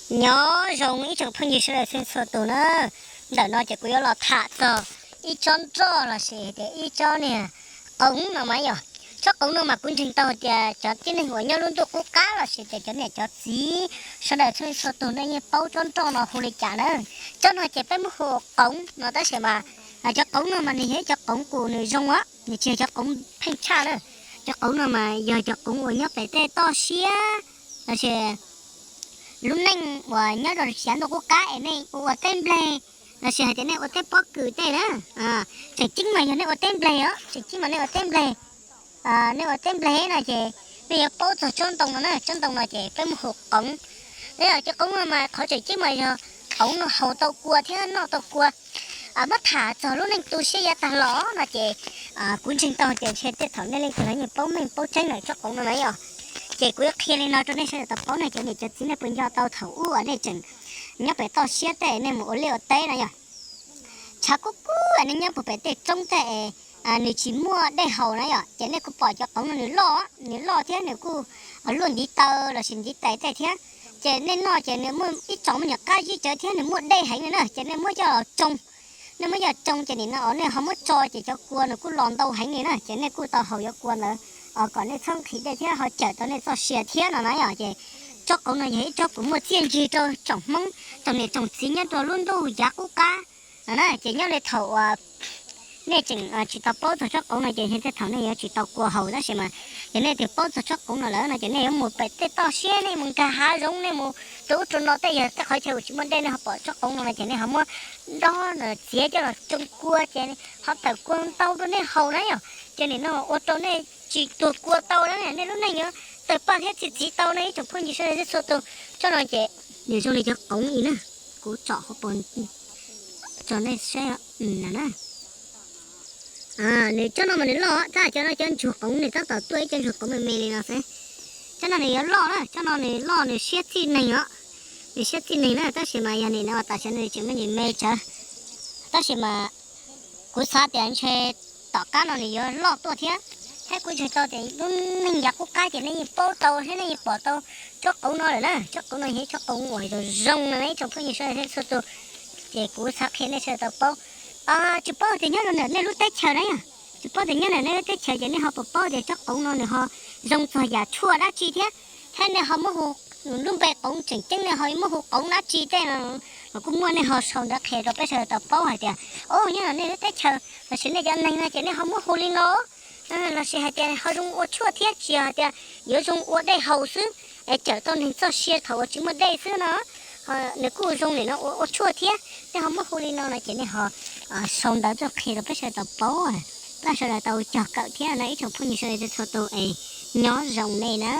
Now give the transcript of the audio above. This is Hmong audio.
Nyob zoo ib tsoom phooj ywg sawv daws txhua tus na. Ntawm no ces kuv yuav los tham txog ib tsob nroj lossis tias ib tsob niag qoov no mas yog, tsob qoov no mas kuv ntseeg tau hais tias cov tib neeg uas nyob lub ntuj qub qab lossis tias cov niam cov txiv sawv daws txhua txhua tus nej yeej paub tsob nroj no hu li cas na. Tsob no ces peb muab hu ua qoov no tab sis mas cov qoov no mas nws yog ib cov qoov kus nws zoo os, nws tsis yog cov qoov pheej tshaj na. Cov qoov no mas yog cov qoov uas nyob pem tej toj siab lossis lub neej uas nyob rau xyav ntuj qub qab es nej ua teb npleg lossis hais tias nej ua teb pob kws tej na. Tseem ceeb mas yog nej ua teb npleg os, tseem ceeb mas nej ua teb npleg, nej ua teb npleg no ces nej yuav paub txog tsob ntoo no na. Tsob ntoo no ces peb muab hu qoov. Cov qoov no mas qhov tseem ceeb mas yog qoov no haus tau kua thiab noj tau kua. Muab tham txog lub neej tu siab yav tag los no ces kuv ntseeg tau tias ntshe tej thaum nej leej twg los yeej paub meej paub tseeb lawm tsob qoov no na yom. Ces kuv yuav qhia li no rau nej sawv daws tau paub na, cov niam cov txiv nej puas nco tau thaum ub uas nej tseem nyob pem toj siab tej nej mus ua liaj ua teb na yom. Tshav kub kub nej nyob puag pem tej roob tej es nws tsis muaj dej haus na yom, ces nej kuj pom cov qoov no nws loj, nws loj thiab nws kuj luaj ntiv taw lossis ntiv tais tej thiab. Ces nej noj ces nws muaj ib tsoom me nyuam qab zib tsawv thiab nws muaj dej heev li na, ces nej muab coj los tsoo. Nej muab coj los tsoo ces nim no nej ho muab tso ces cov kua nws kuj los ntau heev li na, ces nej kuj tau haus cov kua ntawd kom nej txhob nqhis dej thiab ho cawm tau nej txoj sia thiab no na yom. Ces tsob qoov no yog ib tsob kuj muaj txiaj ntsig rau tsoom Hmoob tsoom niam tsoom txiv nyob rau lub ntuj yav qub qab no na. Ces nyob li thaum uas nej tseem tsis tau paub txog tsob qoov no ces yog tej thaum nej yuav tsis tau kua haus tab sis mas yog nej twb paub txog tsob qoov no lawm no ces nej yuav mus pem tej toj siab, nej mus nkag hav zoov, nej mus rau ub rau no tej yog tej qhov chaw uas tsis muaj dej nej ho pom tsob qoov no no ces nej ho muab dob txiav coj los tsoo kua ces ho tawm kua ntau rau nej haus na yom. Ces nim no ua rau nej tsis tuag kua tau na, nej lub neej yuav tawg paj thiab txi txiv tau na ib tsoom phooj ywg sawv daws txhua tus. Tsob no ces nws zoo li cov qoov ib na, kuv tsom hauv paus tso nej saib na. Nws tsob no mas nws loj, tab cov no cov ntsuag qoov nws tab tom tuaj ib cov ntsuag qoov me me li no xwb. Tsob no nws yuav loj na, tsob no nws loj nws siab txij neeg os. Nws siab txij neeg na, tab sis mas yog nim no tam sim no nws tseem me ntsis me tsawv, tab sis mas kuv xav tias ntshe tom qab no nws yuav loj tuaj thiab. Thiab kuv ntseeg tau tias lub neej yav qub qab ces nej yeej paub tau thiab nej yeej pom tau tsob qoov no lawm na. Tsob qoov no yog ib tsob qoov uas zoo zoo no ib tsoom phooj ywg sawv daws txhua tus. Ces kuv xav qhia nej sawv daws tau paub. Tsis paub tias nyob rau ntawm nej lub teb chaws na yom, tsis paub tias nyob ntawm nej lub teb chaws ces nej ho puas paub tias tsob qoov no nws ho zoo txog yam tshuaj dab tsi thiab, thiab nej ho muab hu, lub npe qoov tseem ceeb nej ho muab hu qoov dab tsi tej no los kuj muaj, nej ho sau ntawv qhia rau peb sawv daws tau paub hais tias o nyob rau nej lub teb chaws lossis nej cov neeg no ces nej ho muab hu li no, lossis hais tias ho zoo ua tshuaj thiab tsis hais tias yuav zoo ua dej haus xwb es cawm tau neeg txoj sia thaum uas tsis muaj dej xwb no. Nws kuj zoo nim no ua ua tshuaj thiab, nej ho muab hu li no no ces nej ho sau ntawv tuaj qhia rau peb sawv daws tau paub, peb sawv daws tau cog kawm thiab no ib tsoom phooj ywg sawv daws txhua tus es nyob zoo nej na.